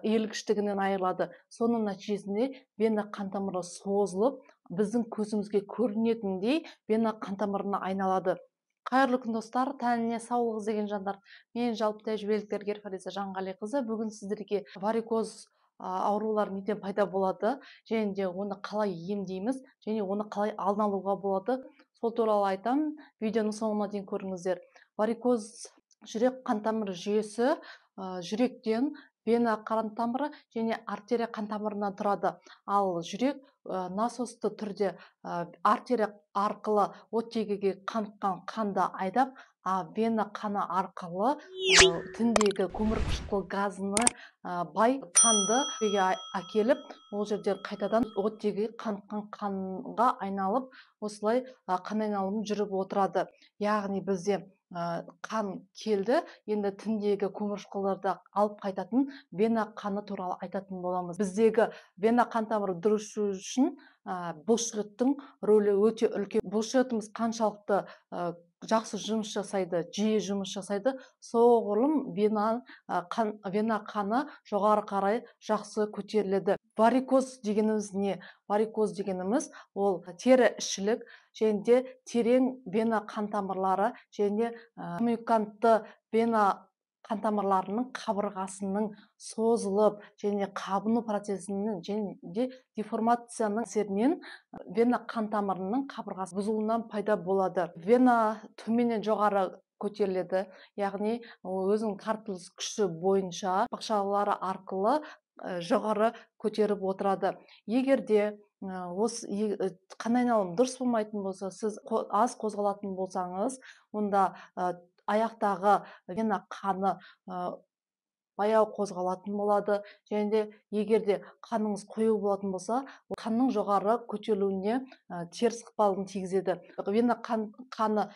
иілгіштігінен айырылады. Соның нәтижесінде вена қан тамыры созылып, біздің көзімізге көрінетіндей вена қан тамырына айналады. Қайырлы күн, достар, тәніне саулық іздеген жандар. Мен жалпы тәжірибелік дәрігер Фариза Жанғалиқызы. Бүгін сіздерге варикоз аурулар неден пайда болады және де оны қалай емдейміз және оны қалай алдын алуға болады, сол туралы айтамын. Видеоның соңына дейін көріңіздер. Варикоз жүрек қан тамыр жүйесі, жүректен вена қан тамыры және артерия қан тамырынан тұрады. Ал жүрек насосты түрде артерия арқылы оттегіге қаныққан қанды айдап, вена қаны арқылы тіндегі көмірқышқыл газыны бай қанды әкеліп, ол жерден қайтадан оттегіге қаныққан қанға айналып, осылай қан айналымы жүріп отырады. Яғни бізде қан келді, енді тіндегі көмірқышқылдарды алып қайтатын вена қаны туралы айтатын боламыз. Біздегі вена қан тамыры дұрыс жүру үшін бұлшықеттің рөлі өте үлкен. Бұлшықетіміз қаншалықты жақсы жұмыс жасайды, жиі жұмыс жасайды, соғұрлым вена қаны жоғары қарай жақсы көтеріледі. Варикоз дегеніміз не? Варикоз дегеніміз ол тері ішілік және де терең вена қан тамырлары және коммуникантты вена қан тамырларының қабырғасының созылып және қабыну процесінің және де деформацияның әсерінен вена қан тамырының қабырғасы бұзылуынан пайда болады. Вена төменнен жоғары көтеріледі, яғни өзінің тартылыс күші бойынша бақшалары арқылы жоғары көтеріп отырады. Егер де осы қан айналым дұрыс болмайтын болса, сіз аз қозғалатын болсаңыз, онда аяқтағы вена қаны баяу қозғалатын болады. Және де егер де қаныңыз қою болатын болса, қанның жоғары көтерілуіне теріс ықпалын тигізеді. Вена қаны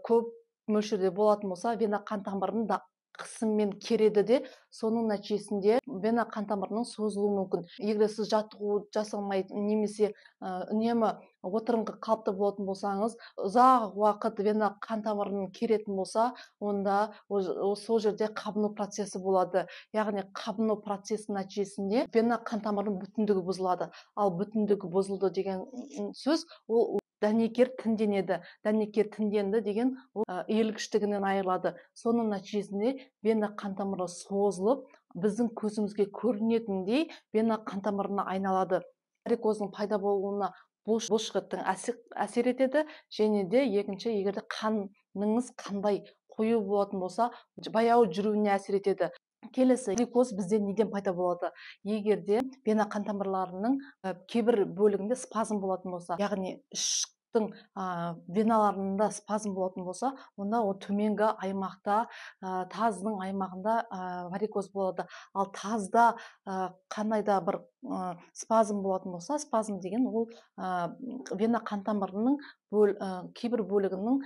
көп мөлшерде болатын болса, вена қан тамырының да қысыммен кереді де, соның нәтижесінде вена қан тамырының созылуы мүмкін. Егер сіз жаттығу жасамай немесе үнемі отырыңқы қалыпты болатын болсаңыз, ұзақ уақыт вена қан тамырының керетін болса, онда сол жерде қабыну процесі болады. Яғни қабыну процесінің нәтижесінде вена қан тамырының бүтіндігі бұзылады. Ал бүтіндігі бұзылды деген сөз ол дәнекер тінденеді. Дәнекер тінденді деген ол иілгіштігінен айырылады. Соның нәтижесінде вена қан тамыры созылып, біздің көзімізге көрінетіндей вена қан тамырына айналады. Варикоздың пайда болуына бұлшықеттің әсер етеді. Және де екінші, егер де қаныңыз қандай қою болатын болса, баяу жүруіне әсер етеді. Келесі, варикоз бізде неден пайда болады? Егер де вена қан тамырларының кейбір бөлігінде спазм болатын болса, яғни іштің веналарында спазм болатын болса, онда ол төменгі аймақта, тазының аймағында варикоз болады. Ал тазда қандай да бір спазм болатын болса, спазм деген ол вена қан тамырының кейбір бөлігінің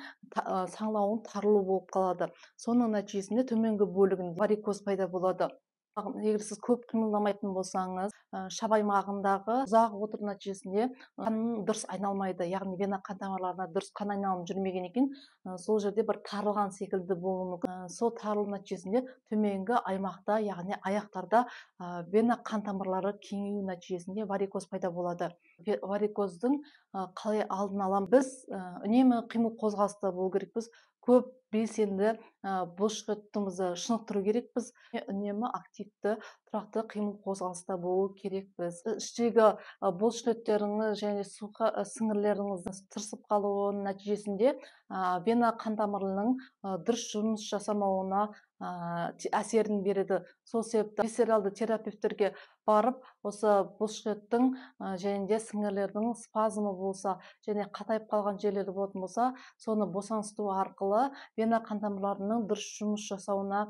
саңлауының тарылуы болып қалады. Соның нәтижесінде төменгі бөлігінде варикоз пайда болады. Егер сіз көп қимылдамайтын болсаңыз, шап аймағындағы ұзақ отыру нәтижесінде қан дұрыс айналмайды, яғни вена қан тамырларына дұрыс қан айналым жүрмеген екен, сол жерде бір тарылған секілді болуы мүмкін. Сол тарылу нәтижесінде төменгі аймақта, яғни аяқтарда вена қан тамырлары кеңею нәтижесінде варикоз пайда болады. Варикоздың қалай алдын аламыз? Біз үнемі қимыл қозғалыста болу керекпіз, көп белсенді бұлшықетімізді шынықтыру керекпіз, үнемі активті, тұрақты қимыл қозғалыста болу керекпіз. Іштегі бұлшықеттеріңіз және сіңірлеріңіздің тырысып қалуының нәтижесінде вена қан тамырының дұрыс жұмыс жасамауына әсерін береді. Сол себепті висцералды терапевттерге барып, осы бұлшықеттің және де сіңірлердің спазмы болса және қатайып қалған жерлері болатын болса, соны босаңсыту арқылы вена қан тамырларының дұрыс жұмыс жасауына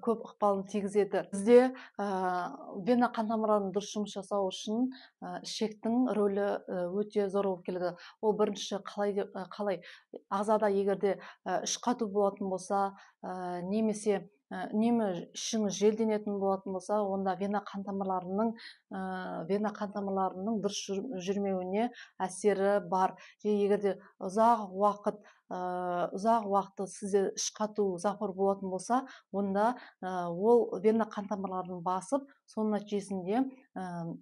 көп ықпалын тигізеді. Бізде вена қан тамырларының дұрыс жұмыс жасау үшін ішектің рөлі өте зор болып келеді. Ол бірінші қалай ағзада егер де іш қату болатын болса, немесе үнемі ішіңіз желденетін болатын болса, онда вена қан тамырларының дұрыс жүрмеуіне әсері бар. Және егер де ұзақ уақыт ұзақ уақыт сізде іш қату, запор болатын болса, онда ол вена қан тамырларын басып, соның нәтижесінде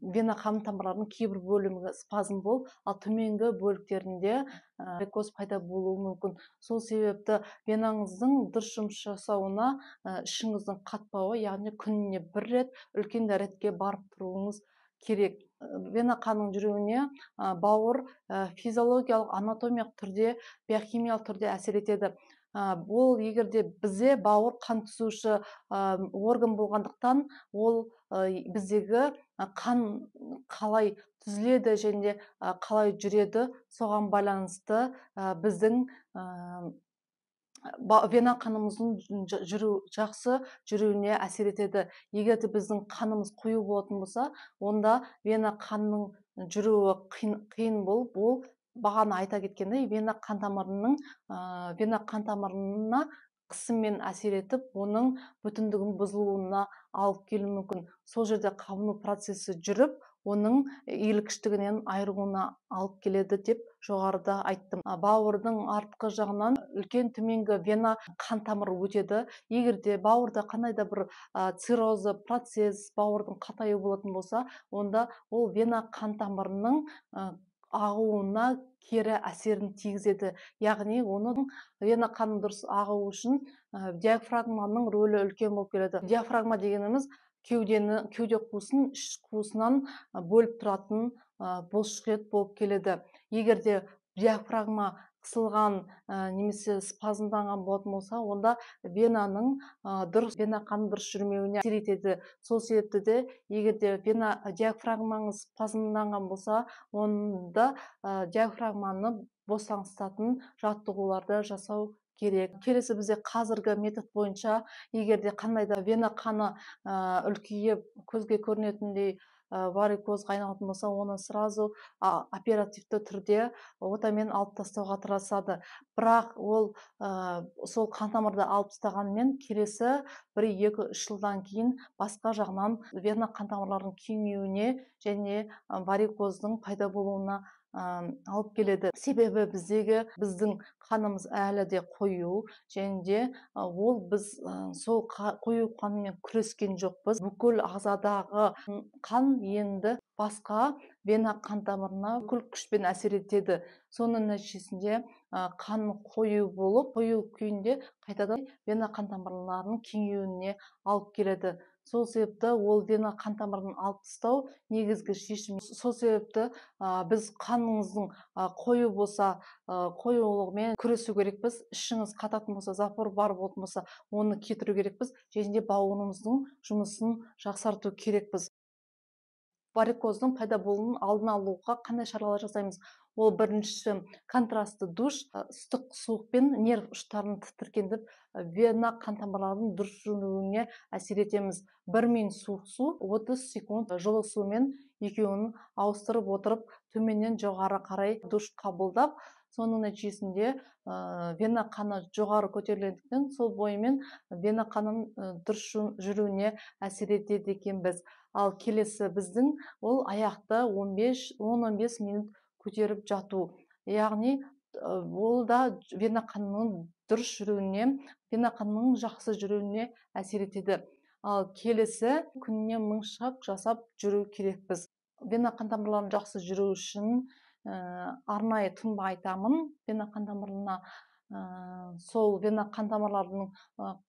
вена қан тамырларының кейбір бөлімі спазм болып, ал төменгі бөліктерінде варикоз пайда болуы мүмкін. Сол себепті венаңыздың дұрыс жұмыс жасауына ішіңіздің қатпауы, яғни күніне бір рет үлкен дәретке барып тұруыңыз керек. Вена қанның жүруіне бауыр физиологиялық, анатомиялық түрде, биохимиялық түрде әсер етеді. Ол егер де бізде бауыр қан түзуші орган болғандықтан, ол біздегі қан қалай түзіледі және қалай жүреді, соған байланысты біздің вена қанымыздың жақсы жүруіне әсер етеді. Егер де біздің қанымыз қою болатын болса, онда вена қанының жүруі қиын болып, ол бағана айта кеткендей вена қан тамырының, вена қан тамырына қысыммен әсер етіп, оның бүтіндігінің бұзылуына алып келуі мүмкін. Сол жерде қабыну процесі жүріп, оның иілгіштігінен айыруына алып келеді деп жоғарыда айттым. Бауырдың артқы жағынан үлкен төменгі вена қан тамыры өтеді. Егер де бауырда қандай да бір циррозы процесс, бауырдың қатаюы болатын болса, онда ол вена қан тамырының ағуына кері әсерін тигізеді. Яғни оның вена қанының дұрыс ағуы үшін диафрагманың рөлі үлкен болып келеді. Диафрагма дегеніміз кеуде қуысын іш қуысынан бөліп тұратын бұлшықет болып келеді. Егер де диафрагма қысылған немесе спазмданған болатын болса, онда венаның дұрыс, вена қаны дұрыс жүрмеуіне әсер етеді. Сол себепті де егер де вена диафрагмаңыз спазмданған болса, онда диафрагманы босаңсытатын жаттығуларды жасау керек. Келесі бізде қазіргі метод бойынша, егер де қандай да вена қаны үлкейіп көзге көрінетіндей варикозға айналатын болса, оны сразу оперативті түрде отамен алып тастауға тырысады. Бірақ ол сол қан тамырды алып тастағанмен келесі 1-2-3 жылдан кейін басқа жағынан вена қан тамырларының кеңеюіне және варикоздың пайда болуына алып келеді. Себебі біздің қанымыз әлі де қою, және де ол біз сол қою қанмен күрескен жоқпыз. Бүкіл ағзадағы қан енді басқа вена қан тамырына бүкіл күшпен әсер етеді. Соның нәтижесінде қан қою болып, қою күйінде қайтадан вена қан тамырларының кеңеюіне алып келеді. Сол себепті ол вена қан тамырын алып тастау негізгі шешім. Сол себепті біз қаныңыздың қою болса, қоюлығымен күресу керекпіз. Ішіңіз қататын болса, запор бар болатын болса, оны кетіру керекпіз. Және де бауырымыздың жұмысын жақсарту керекпіз. Варикоздың пайда болуының алдын алуға қандай шаралар жасаймыз? Ол бірінші контрастты душ, ыстық суықпен нерв ұштарын тітіркендіріп, вена қан тамырларының дұрыс жүруіне әсер етеміз. 1 минут суық су, 30 секунд жылы сумен екеуін ауыстырып отырып, төменнен жоғары қарай душ қабылдап, соның нәтижесінде вена қаны жоғары көтерілгендіктен сол бойымен вена қанының дұрыс жүруіне әсер етеді екенбіз. Ал келесі біздің ол аяқты 10-15 минут көтеріп жату. Яғни ол да вена қанының дұрыс жүруіне, вена қанының жақсы жүруіне әсер етеді. Ал келесі күніне 1000 шаг жасап жүру керекпіз. Вена қан тамырларының жақсы жүру үшін арнайы тынба айтамын. Вена қан тамырына сол вена қан тамырларының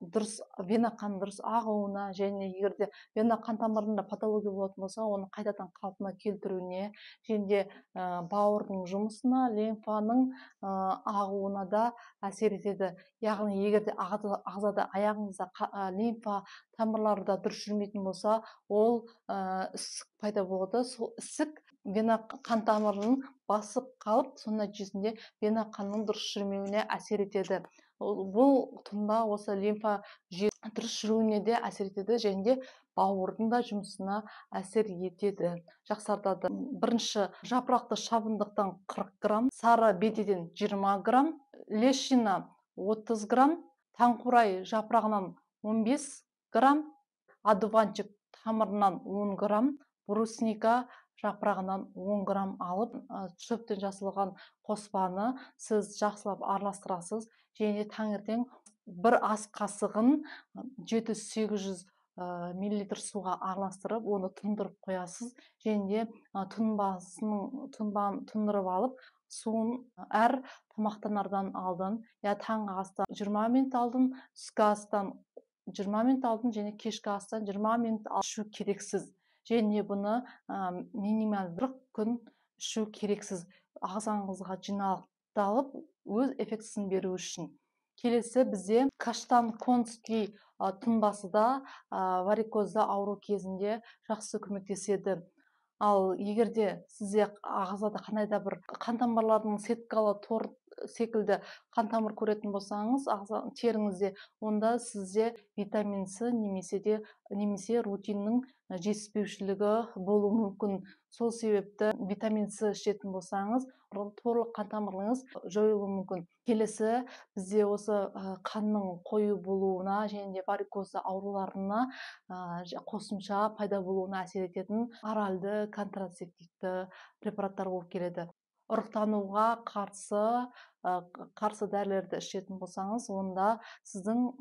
дұрыс, вена қан дұрыс ағуына және егер де вена қан тамырында патология болатын болса, оны қайтадан қалпына келтіруіне және де бауырдың жұмысына, лимфаның ағуына да әсер етеді. Яғни егер де ағзада, аяғыңызда лимфа тамырлары да дұрыс жүрмейтін болса, ол ісік пайда болады. Сол ісік вена қан тамырын басып қалып, соның нәтижесінде вена қанының дұрыс жүрмеуіне әсер етеді. Бұл тұнба осы лимфа жүйесі дұрыс жүруіне де әсер етеді және де бауырдың да жұмысына әсер етеді, жақсартады. Бірінші жапырақты шабындықтан 40 грамм, сары бедеден 20 грамм, лещина 30 грамм, таңқурай жапырағынан 15 грамм, одуванчик тамырынан 10 грамм, брусника жапырағынан 10 грамм алып, шөптен жасалған қоспаны сіз жақсылап араластырасыз және таңертең бір ас қасығын 700-800 миллилитр суға араластырып, оны тұндырып қоясыз және де тұнбаны тұндырып алып, суын әр тамақтанардан алдын, я таңғы астан 20 минут алдын, түскі астан 20 минут алдын және кешкі астан 20 минут ішу керексіз. Және бұны минимал бір күн ішу керексіз, ағзаңызға жиналып өз эффектісін беру үшін. Келесі бізде каштан конский тұнбасы да варикозды ауру кезінде жақсы көмектеседі. Ал егер де сізде ағзада қандай да бір қан тамырларының сеткалы тор секілді қан тамыр көретін болсаңыз, ағза теріңізде, онда сізде витамин С немесе рутиннің жетіспеушілігі болуы мүмкін. Сол себепті витамин С ішетін болсаңыз, торлы қан тамырыңыз жойылуы мүмкін. Келесі бізде осы қанның қою болуына және де варикозды ауруларына қосымша пайда болуына әсер ететін оралды контрацептивті препараттар болып келеді. Ұрықтануға қарсы дәрілерді ішетін болсаңыз, онда сіздің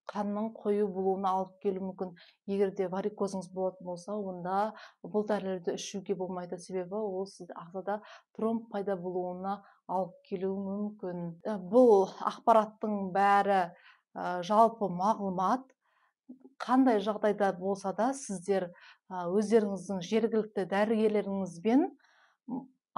қанның қою болуына алып келуі мүмкін. Егер де варикозыңыз болатын болса, онда бұл дәрілерді ішуге болмайды, себебі ол сізде ағзада тромб пайда болуына алып келуі мүмкін. Бұл ақпараттың бәрі жалпы мағлұмат. Қандай жағдайда болса да сіздер өздеріңіздің жергілікті дәрігерлеріңізбен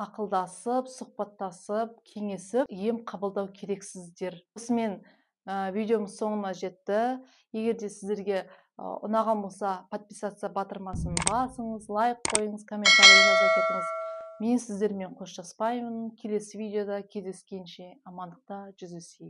ақылдасып, сұхбаттасып, кеңесіп, ем қабылдау керексіздер. Осымен видеомыз соңына жетті. Егер де сіздерге ұнаған болса, подписаться батырмасын басыңыз, лайк қойыңыз, комментарий жаза кетіңіз. Мен сіздермен қоштаспаймын. Келесі видеода кездескенше амандықта жүздесейік.